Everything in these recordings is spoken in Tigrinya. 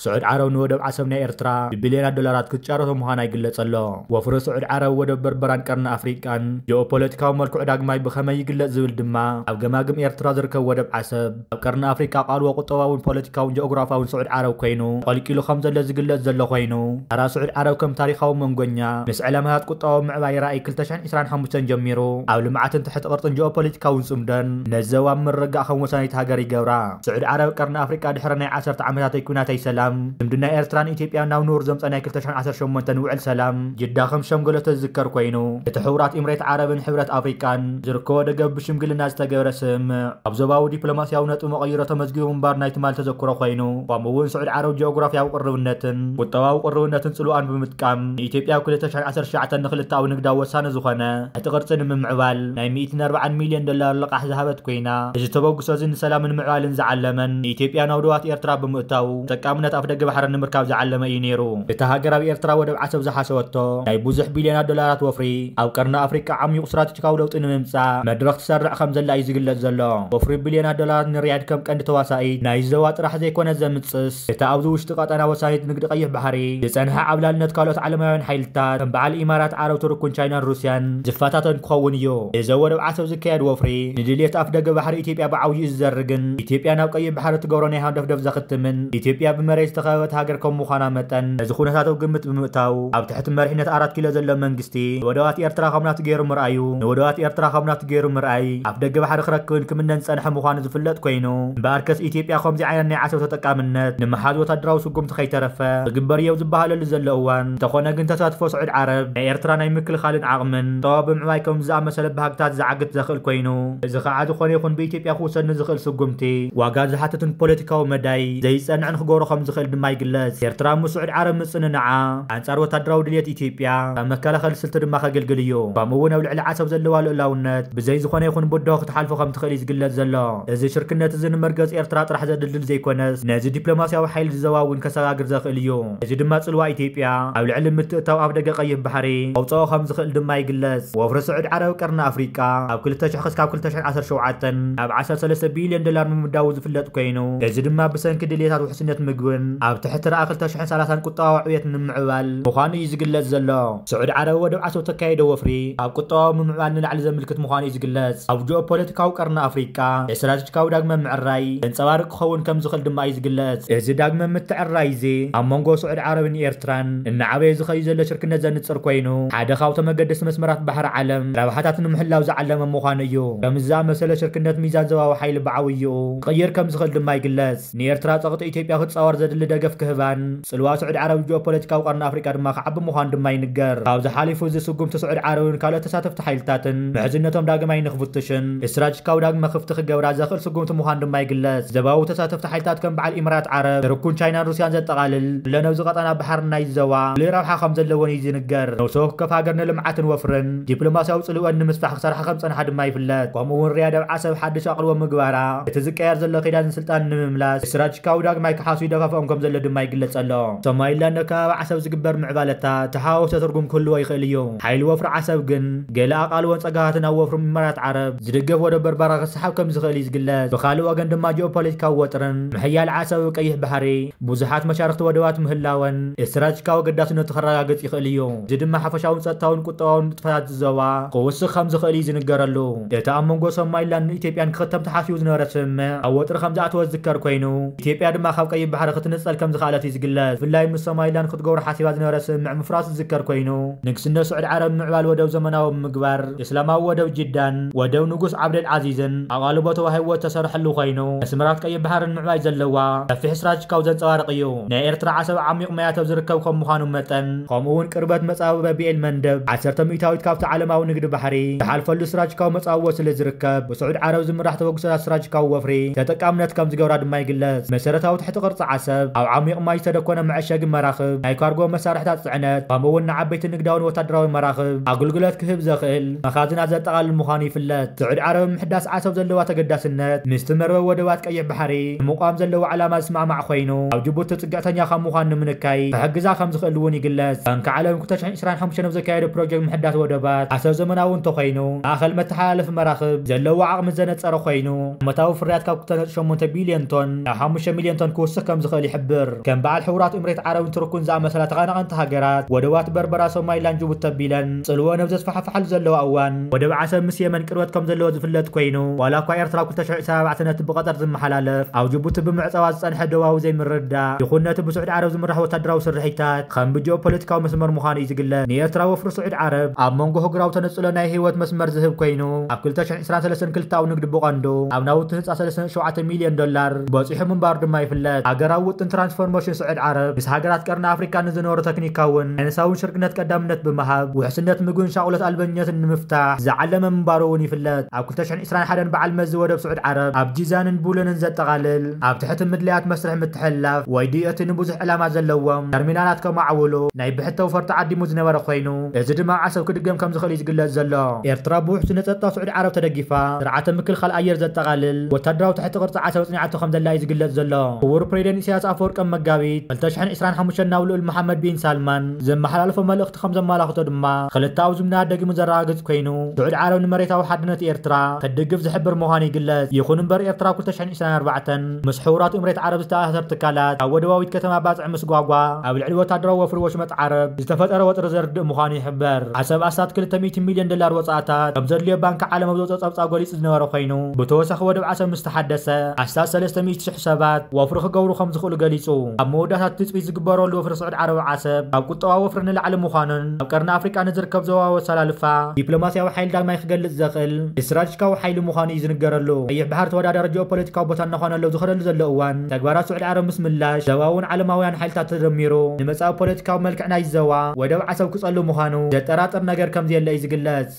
ስዑድ ዓረብ ንወደብ ዓሰብ ናይ ኤርትራ ብቢልዮናት ዶላራት ክትጫረቶ ምዃና ይግለጽ ኣሎ። ወፍሪ ስዑድ ዓረብ ወደብ በርበራን ቀርኒ ኣፍሪቃን ጂኦፖለቲካዊ መልክዑ ዳግማይ ብኸመይ ይግለጽ ዝብል ድማ ኣብ ገማግም ኤርትራ ዝርከብ ወደብ ዓሰብ ኣብ ቀርኒ ኣፍሪቃ ቃልዎ ቁጠባውን ፖለቲካውን ጂኦግራፋውን ስዑድ ዓረብ ኮይኑ ተቐልቂሉ ከም ዘሎ ዝግለጽ ዘሎ ኮይኑ፣ ተራ ስዑድ ዓረብ ከም ታሪኻዊ መንጎኛ ምስ ዕላማታት ቁጠባዊ ምዕባይ ራእይ ክልተ ሽሕን ዕስራን ሓሙሽተን ጀሚሩ ኣብ ልምዓትን ትሕቲ ቅርጽን ጂኦፖለቲካውን ጽምዶን ነዚ ዞባ ምርግጋእ ከም ወሳኒት ሃገር ይገብራ። ስዑድ ዓረብ ቀርኒ ኣፍሪቃ ድሕሪ ናይ ዓሰርተ ዓመታት ኩናት ሰላም ዝምድና ኤርትራን ኢትዮጵያን ናብ ንቡር ዘምጸ ናይ ክልተ ሽሕን ዓሰርተ ሸሞንተን ውዕል ሰላም ጅዳ ከም ሸምገለቶ ዝዝከር ኮይኑ፣ እቲ ሕቡራት ኢምሬት ዓረብን ሕብረት ኣፍሪቃን ዝርከቦ ደገፍ ብሽምግልና ዝተገብረ ስምምዕ ኣብ ዞባዊ ዲፕሎማስያዊ ነጥቢ መቐይሮ ተመዝጊቡ ምንባር ናይ ትማል ተዘክሮ ኮይኑ፣ ከምኡ እውን ስዑድ ዓረብ ጂኦግራፍያዊ ቅርብነትን ቁጠባዊ ቅርብነትን ጽልዋን ብምጥቃም ንኢትዮጵያ ኣብ ክልተ ሽሕን ዓሰርተ ትሽዓተን ንክልተኣዊ ንግዳዊ ወሳኒ ዝኾነ ትሕቲ ቅርጺ ንምምዕባል ናይ ሚእትን ኣርባዓን ሚልዮን ዶላር ልቓሕ ዝሃበት ኮይና፣ እዚ ተበግሶ እዚ ንሰላምን ምዕባልን ዝዓለመን ንኢትዮጵያ ናብ ዶባት ኤርትራ ብምእታው ተጠቃምነት ኣፍደገ ባሕሪ ንምርካብ ዝዓለመ እዩ ነይሩ። እታ ሃገር ኣብ ኤርትራ ወደብ ዓሰብ ዝሓሰበቶ ናይ ብዙሕ ቢልዮናት ዶላራት ወፍሪ ኣብ ቀርኒ ኣፍሪቃ ዓሚቑ ስትራቴጂካዊ ለውጢ ንምምጻእ መድረኽ ትሰርዕ ከም ዘላ እዩ ዝግለጽ ዘሎ። ወፍሪ ቢልዮናት ዶላራት ንሪያድ ከም ቀንዲ ተዋሳኢት ናይ ዞባ ጥራሕ ዘይኮነ ዘምጽስ፣ እታ ኣብዚ ውሽጢ ቀጠና ወሳኒት ንግዲ ቀይሕ ባሕሪ ዝጸንሐ ዓብላልነት ካልኦት ዓለማውያን ሓይልታት ከም በዓል ኢማራት ዓረብ፣ ቱርክን ቻይናን ሩስያን ዝፈታተን ክኸውን እዩ። እዚ ወደብ ዓሰብ ዝካየድ ወፍሪ ንድልየት ኣፍደገ ባሕሪ ኢትዮጵያ ብዓብይኡ ዝዘርግን ኢትዮጵያ ናብ ቀይሕ ባሕሪ ትገብሮ ናይ ሃንደፍደፍ ዘኽትምን ኢትዮጵያ ብመሬት ዝተኸበበት ሃገር ከም ምዃና መጠን ነዚ ኩነታት ኣብ ግምት ብምእታው ኣብ ትሕቲ መሪሕነት ኣራት ኪሎ ዘሎ መንግስቲ ንወደባት ኤርትራ ከም ናቱ ገይሩ ምርኣዩ ንወደባት ኤርትራ ከም ናቱ ገይሩ ምርኣይ ኣፍደገ ባሕሪ ክረክብን ክምነን ዝጸንሐ ምዃኑ ዝፍለጥ ኮይኑ፣ እምበኣርከስ ኢትዮጵያ ከምዚ ዓይነት ናይ ዓሰብ ተጠቃምነት ንምሓዝ ወታደራዊ ስጉምቲ ከይተረፈ ክግበር እየው ዝበሃለሉ ዘሎ እዋን እንተኾነ ግን ተሳትፎ ስዑድ ዓረብ ናይ ኤርትራ ናይ ምክልኻልን ዓቕምን ጸዋ ብምዕባይ ከም ዝኣመሰለ ባህግታት ዝዓግት ዘኽእል ኮይኑ፣ እዚ ከዓ ዝኾነ ይኹን ብኢትዮጵያ ክውሰድ ንዝኽእል ስጉምቲ ዋጋ ዝሓትትን ፖለቲካዊ መዳይ ዘይጸንዕን ክገብሮ ከም ዝኽእል ድማ ይግለጽ። ኤርትራ ምስ ስዑድ ዓረብ ምጽንናዓ ኣንጻር ወታደራዊ ድልየት ኢትዮጵያ ካብ መከላኸሊ ስልቲ ድማ ከገልግል እዩ። ከምኡ እውን ኣብ ልዕሊ ዓሰብ ዘለዋ ልኡላውነት ብዘይ ዝኾነ ይኹን ብድሆ ክትሓልፎ ከም ትኽእል እዩ ዝግለጽ ዘሎ። እዚ ሽርክነት እዚ ንመርገጽ ኤርትራ ጥራሕ ዘድልድል ዘይኮነስ ነዚ ዲፕሎማስያዊ ሓይሊ ዞባ እውን ከሰጋግር ዘኽእል እዩ። እዚ ድማ ጽልዋ ኢትዮጵያ ኣብ ልዕሊ ምትእታው ኣፍደገ ቀይሕ ባሕሪ ከውጽኦ ከም ዝኽእል ድማ ይግለጽ። ወፍሪ ስዑድ ዓረብ ቀርኒ ኣፍሪቃ ኣብ ክልተ ሽሕ ክሳብ ክልተ ሽሕን ዓሰርተ ሸውዓተን ናብ ዓሰርተ ሰለስተ ቢልዮን ዶላር ምምዳቡ ዝፍለጥ ኮይኑ፣ እዚ ድማ ብሰንኪ ድልየታት ውሕስነት ምግብን ኣብ ትሕቲ ራእይ ክልተ ሽሕን ሰላሳን ቁጠባዊ ዕብየት ንምምዕባል ምዃኑ እዩ ዝግለጽ ዘሎ። ስዑድ ዓረብ ወደብ ዓሰብ ተካየደ ወፍሪ ኣብ ቁጠባዊ ምምዕባል ንላዕሊ ዘምልክት ምዃኑ እዩ ዝግለጽ። ኣብ ጂኦፖለቲካዊ ቀርኒ ኣፍሪቃ ስትራቴጂካዊ ዳግመ ምዕራይ ዘንጸባርቕ ክኸውን ከም ዝኽእል ድማ እዩ ዝግለጽ። እዚ ዳግመ ምትዕርራይ እዚ ኣብ መንጎ ስዑድ ዓረብን ኤርትራን እናዓበየ ዝኸይድ ዘሎ ሽርክነት ዘንጽር ኮይኑ፣ ሓደ ካብቶም ኣገደስቲ መስመራት ባሕሪ ዓለም ረብሓታት ንምሕላው ዝዓለመ ምዃኑ እዩ። ከምዚ ዝኣመሰለ ሽርክነት ሚዛን ዞባዊ ሓይሊ ብዓብይኡ ክቕይር ከም ዝኽእል ድማ ይግለጽ። ንኤርትራ ጸቕጢ ኢትዮጵያ ክትጻወር ዘድሊ ደገፍ ክህባን ጽልዋ ስዑድ ዓረብ ጂኦፖለቲካዊ ቀርኒ ኣፍሪቃ ድማ ክዓቢ ምዃኑ ድማ ይንገር። ካብዚ ሓሊፉ እዚ ስጉምቲ ስዑድ ዓረብን ካልኦት ተሳተፍቲ ሓይልታትን ምሕዝነቶም ዳግማይ ንኽፍትሽን ስትራቴጂካዊ ዳግመ ክፍቲ ክገብራ ዘኽእል ስጉምቲ ምዃኑ ድማ ይግለጽ። ዘባዊ ተሳተፍቲ ሓይልታት ከም በዓል ኢማራት ዓረብ፣ ቱርክን ቻይናን ሩስያን ዘጠቓልል ኩለን ኣብዚ ቀጠና ባሕሪ ናይ ዞባ ፍሉይ ረብሓ ከም ዘለወን እዩ ዝንገር። ነፍሲ ወከፍ ሃገር ንልምዓትን ወፍርን ዲፕሎማስያዊ ጽልወን ንምስፋሕ ክሰርሓ ከም ጸንሓ ድማ ይፍለጥ። ከምኡ እውን ሪያድ ኣብ ዓሰብ ሓድሽ ኣቕልቦ ምግባራ እቲ ዝቀየር ዘሎ ኪዳን ስልጣን ንምምላስ ስትራቴጂካዊ ዳግማይ ክሓሱ ይደፋፍኦም ከም ዘሎ ድማ ይግለጽ ኣሎ። ሶማሊላንድ ኣብ ከባቢ ዓሰብ ዝግበር ምዕባለታት ተሓዋወሰ ትርጉም ክህልዎ ይኽእል እዩ። ሓይሊ ወፍሪ ዓሰብ ግን ገለ ኣቓልቦን ጸጋታትን ኣብ ወፍሪ ኢማራት ዓረብ ዝድገፍ ወደብ በርበራ ክሰሓብ ከም ዝኽእል እዩ ዝግለጽ። ብኻልእ ወገን ድማ ጂኦፖለቲካዊ ወጥርን ምሕያል ዓሰብ ኣብ ቀይሕ ባሕሪ ብዙሓት መሻርኽቲ ወደባት ምህላወን ስትራቴጂካዊ ኣገዳስነቱ ከረጋግጽ ይኽእል እዩ። እዚ ድማ ሓፈሻውን ጸጥታውን ቁጠባውን ንጥፈታት ዞባ ክውስኽ ከም ዝኽእል እዩ ዝንገረሉ። እቲ ኣብ መንጎ ሶማሊላንድን ኢትዮጵያን ክኽተም ተሓሲቡ ዝነበረ ስምምዕ ኣብ ወጥሪ ከም ዝኣተወ ዝዝከር ኮይኑ፣ ኢትዮጵያ ድማ ካብ ቀይሕ ባሕሪ ክትንጸል ከም ዝኽኣለት እዩ ዝግለጽ። ብፍላይ ምስ ሶማሊላንድ ክትገብሮ ሓሲባ ዝነበረ ስምምዕ ምፍራሱ ዝዝከር ኮይኑ፣ ንግስነት ስዑድ ዓረብ ምዕባል ወደብ ዘመናዊ ብምግባር፣ እስላማዊ ወደብ ጅዳን ወደብ ንጉስ ዓብደል ዓዚዝን ኣቓልቦ ተዋሂብዎ ዝተሰርሐሉ ኮይኑ፣ መስመራት ቀይሕ ባሕርን ምዕባይ ዘለዋ ሰፊሕ ስትራቴጂካዊ ዘንጸባርቕ እዩ። ናይ ኤርትራ ዓሰብ ዓሚቕ ማያት ኣብ ዝርከብ ከም ምዃኑ መጠን፣ ከምኡ እውን ቅርበት መጻብብ በቢኤል መንደብ ዓሰርተ ሚእታዊት ካብቲ ዓለማዊ ንግዲ ባሕሪ ዝሓልፈሉ ስትራቴጂካዊ መጻብቦ ስለ ዝርከብ፣ ብስዑድ ዓረብ ዝምራሕ ተበግሶታት ስትራቴጂካዊ ወፍሪ ተጠቃምነት ከም ዝገብራ ድማ ይግለጽ። መሰረታዊ ትሕቲ ቅርጺ ዓሰብ ኣብ ዓሚቕ ማይ ዝተደኮነ መዐሸጊ መራኽብ፣ ናይ ካርጎ መሳርሕታት ጽዕነት፣ ከምኡ እውን ንዓበይቲ ንግዳውን ወታደራዊ መራኽብ ኣገልግሎት ክህብ ዘኽእል መኻዝናት ዘጠቓልል ምዃኑ ይፍለጥ። ስዑድ ዓረብ ምሕዳስ ዓሰብ ዘለዋ ተገዳስነት ምስቲ መርበብ ወደባት ቀይሕ ባሕሪ ንምቋም ዘለዎ ዕላማ ዝስማማዕ ኮይኑ፣ ኣብ ጅቡቲ ጽግዕተኛ ካብ ምዃን ንምንካይ ክሕግዛ ከም ዝኽእል እውን ይግለጽ። ባንኪ ዓለም ክልተ ሽሕን ዕስራን ሓሙሽተን ኣብ ዘካየዶ ፕሮጀክት ምሕዳስ ወደባት ዓሰብ ዘመናዊ እንተኾይኑ፣ ማእኸል መተሓላለፊ መራኽብ ዘለዎ ዓቕሚ ዘነጸረ ኮይኑ፣ ዓመታዊ ፍርያት ካብ ክልተ ነጥቢ ሸሞንተ ቢልዮን ቶን ናብ ሓሙሽተ ሚልዮን ቶን ክውስኽ ከም ዝኽእል ይሕብር። ከም በዓል ሕቡራት እምሬት ዓረብን ቱርክን ዝኣመሰላ ተቐናቐንቲ ሃገራት ወደባት በርበራ፣ ሶማሊላንድ፣ ጅቡቲ ተቢለን ጽልወ ነብ ዘስፋሕፍሓሉ ዘለዋ እዋን፣ ወደብ ዓሰብ ምስ የመን ቅርበት ከም ዘለዎ ዝፍለጥ ኮይኑ፣ ዋላ እኳ ኤርትራ ኣብ ክልተ ሽሕን ዕስራን ኣርባዕተን ነቲ ብቐጠር ዝመሓላለፍ ኣብ ጅቡቲ ብምዕጸዋ ዝጸንሐ ደባዊ ዘይምርድዳእ ይኹን ነቲ ብስዑዲ ዓረብ ዝምራሕ ወታደራዊ ስርሒታት ከም ብጂኦፖለቲካዊ መስመር ምዃኑ እዩ ዝግለጽ። ንኤርትራ ወፍሪ ስዑዲ ዓረብ ኣብ መንጎ ህጉራዊ ተነጽሎ ናይ ህይወት መስመር ዝህብ ኮይኑ፣ ኣብ ክልተ ሽሕን ዕስራን ሰለስተን ክልተኣዊ ንግዲ ብቐንዱ ኣብ ናውቲ ህንጻ ሰለስተ ነጥቢ ሸውዓተ ሚልዮን ዶላር በጺሑ ምንባሩ ድማ ይፍለጥ። ሃገራዊ ውጥን ትራንስፎርሜሽን ስዑዲ ዓረብ ምስ ሃገራት ቀርኒ ኣፍሪካ ንዝነበሮ ተክኒካውን ሳይንሳውን ሽርክነት ቀዳምነት ብምሃብ፣ ውሕስነት ምግብን ሻቕሎት ኣልበኛትን ንምፍታሕ ዝዓለመ ምንባሩ እውን ይፍለጥ። ኣብ ክልተ ሽሕን ዕስራን ሓደን በዓል መዚ ወደብ ስዑዲ ዓረብ ኣብ ጂዛንን ቡለንን ዘጠቓልል፣ ኣብ ትሕቲ ምድላያት መስርሕ ምትሕልላፍ ወይ ዲኦቲ ንብዙሕ ዕላማ ዘለዎም ተርሚናላት ከማዕውሉ ናይ ብሕቶ ፈርቶ ዓዲሙ ዝነበረ ኮይኑ፣ እዚ ድማ ዓሰብ ክድገም ከም ዝኽእል እዩ ዝግለጽ ዘሎ። ኤርትራ ብውሕስነት ጸጥታ ስዑዲ ዓረብ ተደጊፋ፣ ስርዓተ ምክልኻል ኣየር ዘጠቓልል ወታደራዊ ትሕቲ ቅርጺ ዓሰብ ኣጽኒዓቶ ከም ዘላ እዩ ዝግለጽ ዘሎ። ክቡር ፕሬዚደንት ኢሳያስ ኣፈወርቂ ኣብ መጋቢት ክልተ ሽሕን ዕስራን ሓሙሽተን ናብ ልኡል መሓመድ ቢን ሳልማን ዘመሓላለፎ መልእኽቲ ከም ዘመላኽቶ ድማ፣ ክልተኣዊ ዝምድና ደጊሙ ዘረጋግጽ ኮይኑ፣ ስዑዲ ዓረብ ንመሬታዊ ሓድነት ኤርትራ ክትድግፍ ዝሕብር ምዃኑ ይግለጽ። ይኹን እምበር፣ ኤርትራ ኣብ ክልተ ሽሕን ዕስራን ኣርባዕተን ምስ ሕቡራት እምሬት ዓረብ ዝተኣሳሰር ትካላት ኣብ ወደባዊት ከተማ ባጽዕ ምስጓጓ፣ ኣብ ልዕሊ ወታደራዊ ወፍሪ ወሽመጥ ዓረብ ዝተፈጠረ ወጥሪ ዘርድእ ምዃኑ ይሕበር። ዓሰብ ኣስታት ክልተ ሚእቲ ሚልዮን ዶላር ወጻእታት ከም ዘድልዮ ባንኪ ዓለም ኣብ ዘውጽኦ ጸብጻብ ገሊጹ ዝነበረ ኮይኑ፣ ብተወሳኺ ወደብ ዓሰብ ምስ ተሓደሰ ኣስታት ሰለስተ ሚእቲ ሽሕ ሰባት ወፍሪ ክገብሩ ከም ዝኽእሉ ገሊጹ። ኣብ መወዳእታ ትጽቢት ዝግበረሉ ወፍሪ ስዑዲ ዓረብ ዓሰብ ካብ ቁጠባዊ ወፍሪ ንላዕሊ ምዃኑን ኣብ ቀርኒ ኣፍሪቃ ንዝርከብ ዞባዊ ኣሰላልፋ ዲፕሎማስያዊ ሓይሊ ዳግማይ ክገልጽ ዘኽእል ስትራቴጂካዊ ሓይሊ ምዃኑ እዩ ዝንገረሉ። ቀይሕ ባሕሪ ተወዳዳሪ ጂኦፖለቲካዊ ቦታ እናኾነሉ ኣብ ዝኸደሉ ዘሎ እዋን፣ ተግባራት ስዑዲ ዓረብ ምስ ምላሽ ዞባውን ዓለማውያን ሓይልታት ተደሚሩ፣ ንመጻኢ ፖለቲካዊ መልክዕ ናይ ዞባ ወደብ ዓሰብ ክጸሉ ምዃኑ ዘጠራጥር ነገር ከም ዘየለ እዩ ዝግለጽ።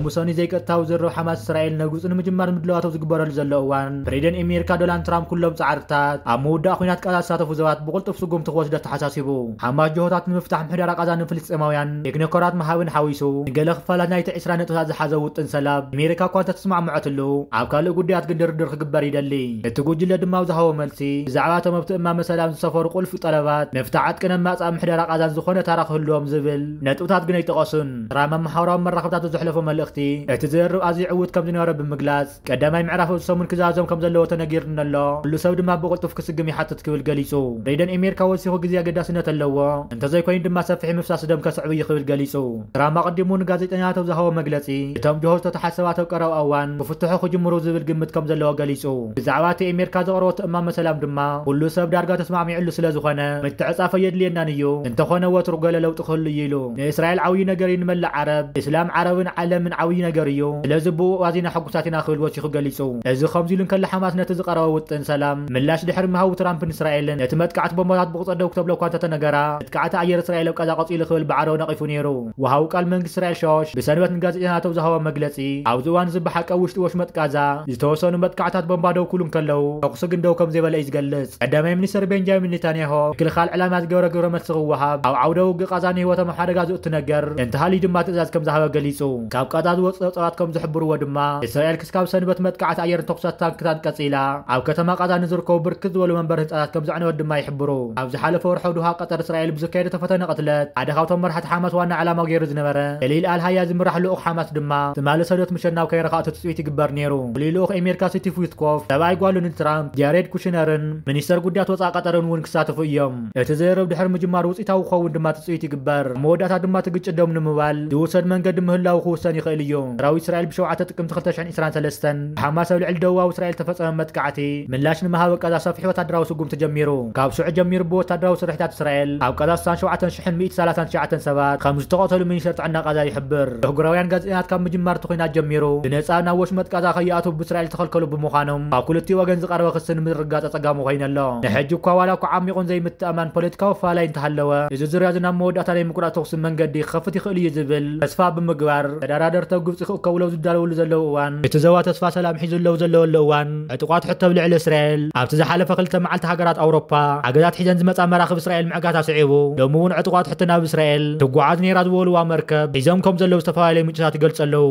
ሙሶኒ ዘይቀጥታዊ ዝርርብ ሓማስ እስራኤል ነግብፁ ንምጅማር ምድላዋት ኣብ ዝግበረሉ ዘሎ እዋን፣ ፕሬዚደንት ኣሜሪካ ዶናልድ ትራምፕ ኩሎም ፃዕርታት ኣብ ምውዳእ ኲናት ቃዛ ዝሳተፉ ሰባት ብቕልጡፍ ስጉምቲ ክወስዱ ኣተሓሳሲቡ። ሓማስ ጅሆታት ንምፍታሕ ምሕደራ ቃዛ ንፍልስጤማውያን ቴክኖክራት ምሃብን ሓዊሱ፣ ንገለ ክፋላት ናይቲ ዕስራ ነጥብታት ዝሓዘ ውጥን ሰላም ኣሜሪካ እኳ እንተተስማዕመዐትሉ፣ ኣብ ካልእ ጉዳያት ግን ድርድር ክግበር ይደሊ። እቲ ጉጅለ ድማ ኣብ ዝሃቦ መልሲ፣ ብዛዕባ እቶም ኣብቲ እማመ ሰላም ዝሰፈሩ ቁልፊ ጠለባት፣ ምፍታሕ ዕጥቅን ኣማጻእ ምሕደራ ቃዛን ዝኾነ ታራ ክህልዎም ዝብል ነጥብታት ግን ኣይጠቐሱን። ትራምፕ ኣብ ማሕበራዊ መራኸብታት ዘሕለፎ መልእኽቲ፣ እቲ ዝርርብ ኣዝዩ ዕዉት ከም ዝነበረ ብምግላጽ፣ ቀዳማይ ምዕራፍ ኣብዚ ሰሙን ክዛዘም ከም ዘለዎ ተነጊሩኒ ኣሎ፣ ኩሉ ሰብ ድማ ብቕልጡፍ ክስግም ይሓትት ክብል ገሊጹ። ፕሬዚደንት ኣሜሪካ ወሲኹ፣ ግዜ ኣገዳስነት ኣለዎ፣ እንተዘይኮይኑ ድማ ሰፊሕ ምፍሳስ ደም ከስዕብ እዩ ክብል ገሊጹ። ትራምፕ ኣቐዲሙ ንጋዜጠኛታት ኣብ ዝሃቦ መግለጺ፣ እቶም ጅሆ ዝተተሓዘ ሰባት ኣብ ቀረባ እዋን ክፍትሑ ክጅምሩ ዝብል ግምት ከም ዘለዎ ገሊጹ። ብዛዕባ እቲ ኣሜሪካ ዘቕረበቶ እማመ ሰላም ድማ፣ ኩሉ ሰብ ዳርጋ ተስማዕሚዑሉ ስለ ዝኾነ፣ ምትዕጻፍ ኣየድልየናን እዩ፣ እንተኾነ ወትሩ ገለ ለውጢ ክህሉ እዩ ኢሉ። ንእስራኤል ዓብዪ ነገር እዩ፣ ንመላእ ዓረብ፣ እስላም ዓረብን ዓለምን ዓብዪ ነገር እዩ። ስለዚ ብኡ ኣዚና ሕጉሳት ኢና ክብል ወሲኹ ገሊጹ። እዚ ከምዚ ኢሉ እንከሎ፣ ሓማስ ነቲ ዝቐረበ ውጥን ሰላም ምላሽ ድሕሪ ምሃቡ፣ ትራምፕን እስራኤልን ነቲ መጥቃዕቲ ቦምባታት ብቕጽበት ደው ክተብሎ እኳ እንተተነገራ፣ መጥቃዕቲ ኣየር እስራኤል ኣብ ቃዛ ቀጺሉ ክብል ብዓረው ነቒፉ ነይሩ። ወሃቢ ቃል መንግስቲ እስራኤል ሻዋሽ ብሰንበት ንጋዜጠኛታት ኣብ ዝሃቦ መግለጺ፣ ኣብዚ እዋን እዚ ብሓቂ ኣብ ውሽጢ ወሽመጥ ቃዛ ዝተወሰኑ መጥቃዕታት ቦምባ ደው ክብሉ እንከለዉ፣ ተኹሲ ግን ደው ከም ዘይበለ እዩ ዝገልጽ። ቀዳማይ ሚኒስትር ቤንጃሚን ኔታንያሁ፣ ምክልኻል ዕላማ ዝገበረ ግብረ መልሲ ክወሃብ፣ ኣብ ዓውደ ውግእ ቃዛ ንህይወቶም ኣብ ሓደጋ ዘእቱ ነገር እንተሃልዩ ድማ ትእዛዝ ከም ዝሃበ ገሊጹ። ካብ ቃዛ ዝወጹ ጸብጻባት ከም ዝሕብርዎ ድማ፣ እስራኤል ክስካብ ሰንበት መጥቃዕቲ ኣየርን ተኹሳት ታንክታት ቀጺላ፣ ኣብ ከተማ ቃዛ ንዝርከቡ ብርክት ዝበሉ መንበሪ ህንጻታት ከም ዘዕነወት ድማ ይሕብሩ። ኣብ ዝሓለፈ ወርሒ ኣብ ዶሃ ቀጠር፣ እስራኤል ብዘካየደቶ ፈተነ ቅትለት፣ ሓደ ካብቶም መራሕቲ ሓማስ ዋና ዕላማ ገይሩ ዝነበረ ጀሊል ኣልሃያ ዝምራሕ ልኡኽ ሓማስ ድማ፣ ትማሊ ሰንበት ምሸት ናብ ካይሮ ክኣቱ ትጽቢት ይግበር ነይሩ። ፍሉይ ልኡኽ ኣሜሪካ ስቲቭ ዊትኮፍ፣ ሰብኣይ ጓሉ ንትራምፕ፣ ጃሬድ ኩሽነርን ሚኒስተር ጉዳያት ወጻኢ ቀጠርን እውን ክሳተፉ እዮም። እቲ ዝርርብ ድሕሪ ምጅማር ውጽኢታዊ ክኸውን ድማ ትጽቢት ይግበር። ኣብ መወዳእታ ድማ እቲ ግጭት ደው ንምባል ዝውሰድ መንገዲ ምህላዉ ክውሰን ይኽእል እዩ። ሰራዊት እስራኤል ብሸውዓተ ጥቅምቲ ክልተ ሽሕን ዕስራን ሰለስተን ብሓማስ ኣብ ልዕሊ ደቡባዊ እስራኤል ተፈጸመ መጥቃዕቲ ምላሽ ንምሃብ፣ ኣብ ቃዛ ሰፊሕ ወታደራዊ ስጉምቲ ጀሚሩ። ካብ ሽዑ ጀሚሩ ብወታደራዊ ስርሒታት እስራኤል ኣብ ቃዛ ስሳን ሸውዓተን ሽሕን ሚእቲ ሰላሳን ትሽዓተን ሰባት ከም ዝተቐተሉ ሚኒስተር ጥዕና ቃዛ ይሕብር። ኣህጉራውያን ጋዜጠኛታት ካብ ምጅማር እቲ ኲናት ጀሚሩ ብነጻ ናብ ወሽመጥ ቃዛ ከይኣትዉ ብእስራኤል ዝተኸልከሉ ብምዃኖም፣ ካብ ክልቲኡ ወገን ዝቐረበ ክሲ ንምርግጋጽ ኣጸጋሚ ኮይኑ ኣሎ። ንሕጂ እኳ ዋላ እኳ ዓሚቑን ዘይምትእምማን ፖለቲካዊ ኣፈላላይ እንተሃለወ፣ እዚ ዙርያ እዚ ናብ መወዳእታ ናይ ምቁራጽ ተኹሲ መንገዲ ክኸፍት ይኽእል እዩ ዝብል ተስፋ ብምግባር፣ ተደራደርቲ ኣብ ግብጺ ክእከብሉ ኣብ ዝዳለውሉ ዘለዉ እዋን፣ እቲ ዞባ ተስፋ ሰላም ሒዙ ኣብ ዘለወሉ እዋን፣ ዕጡቓት ሕቲ ኣብ ልዕሊ እስራኤል ኣብቲ ዝሓለፈ ክልተ መዓልቲ ሃገራት ኣውሮፓ ሓገዛት ሒዘን ዝመጻ መራኽብ እስራኤል ምዕጋታ ስዒቡ፣ ሎሚ እውን ዕጡቓት ሕቲ ናብ እስራኤል ትጓዓዝ ነይራ ዝበልዋ መርከብ ሒዞም ከም ዘለዉ ዝተፈላለዩ ምንጭታት ይገልጹ ኣለዉ።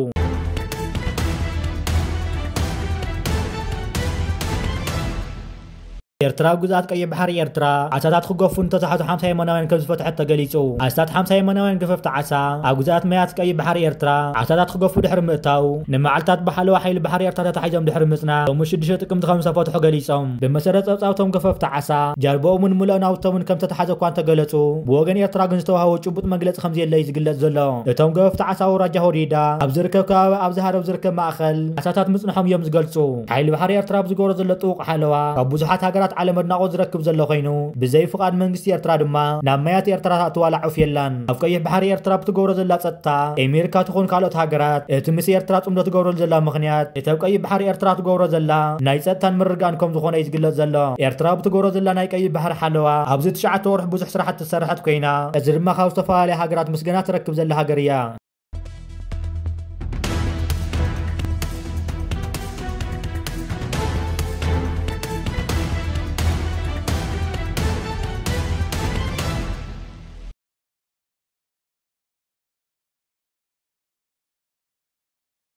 ኤርትራ ኣብ ግዝኣት ቀይሕ ባሕሪ ኤርትራ ዓሳታት ክገፉ ንተታሕዙ ሓምሳ የመናውያን ከም ዝፈትሐት ተገሊጹ። ኣስታት ሓምሳ የመናውያን ገፈፍቲ ዓሳ ኣብ ግዝኣት ማያት ቀይሕ ባሕሪ ኤርትራ ዓሳታት ክገፉ ድሕሪ ምእታው፣ ንመዓልታት ብሓለዋ ሓይሊ ባሕሪ ኤርትራ ተታሒዞም ድሕሪ ምጽናሕ፣ ሎሚ ሽዱሽተ ጥቅምቲ ከም ዝተፈትሑ ገሊጾም። ብመሰረት ጸብጻብቶም ገፈፍቲ ዓሳ ጃልባኦምን ምሉእ ናውቶምን ከም ዝተታሕዘ እኳ እንተገለጹ፣ ብወገን ኤርትራ ግን ዝተዋህቦ ጭቡጥ መግለጺ ከም ዘየለ እዩ ዝግለጽ ዘሎ። እቶም ገፈፍቲ ዓሳ ኣውራጃ ሆዲዳ ኣብ ዝርከብ ከባቢ ኣብ ዝሃረብ ዝርከብ ማእከል ዓሳታት ምጽንሖም እዮም ዝገልጹ። ሓይሊ ባሕሪ ኤርትራ ኣብ ዝገብሮ ዘሎ ጥቡቕ ሓለዋ ካብ ብዙሓት ሃገራት ዓለም ኣድናቖት ዝረክብ ዘሎ ኮይኑ፣ ብዘይ ፍቓድ መንግስቲ ኤርትራ ድማ ናብ ማያት ኤርትራ ተኣትው ዋላ ዑፍ የላን። ኣብ ቀይሕ ባሕሪ ኤርትራ ብትገብሮ ዘላ ጸጥታ፣ ኣሜሪካ ትኹን ካልኦት ሃገራት እቲ ምስ ኤርትራ ጽምዶ ትገብረሉ ዘላ ምኽንያት እቲ ኣብ ቀይሕ ባሕሪ ኤርትራ ትገብሮ ዘላ ናይ ጸጥታን ምርግጋእን ከም ዝኾነ እዩ ዝግለጽ ዘሎ። ኤርትራ ብትገብሮ ዘላ ናይ ቀይሕ ባሕሪ ሓለዋ ኣብዚ ትሽዓተ ወርሒ ብዙሕ ስራሕቲ ዝሰረሐት ኮይና፣ እዚ ድማ ካብ ዝተፈላለያ ሃገራት ምስጋና ትረክብ ዘላ ሃገር እያ።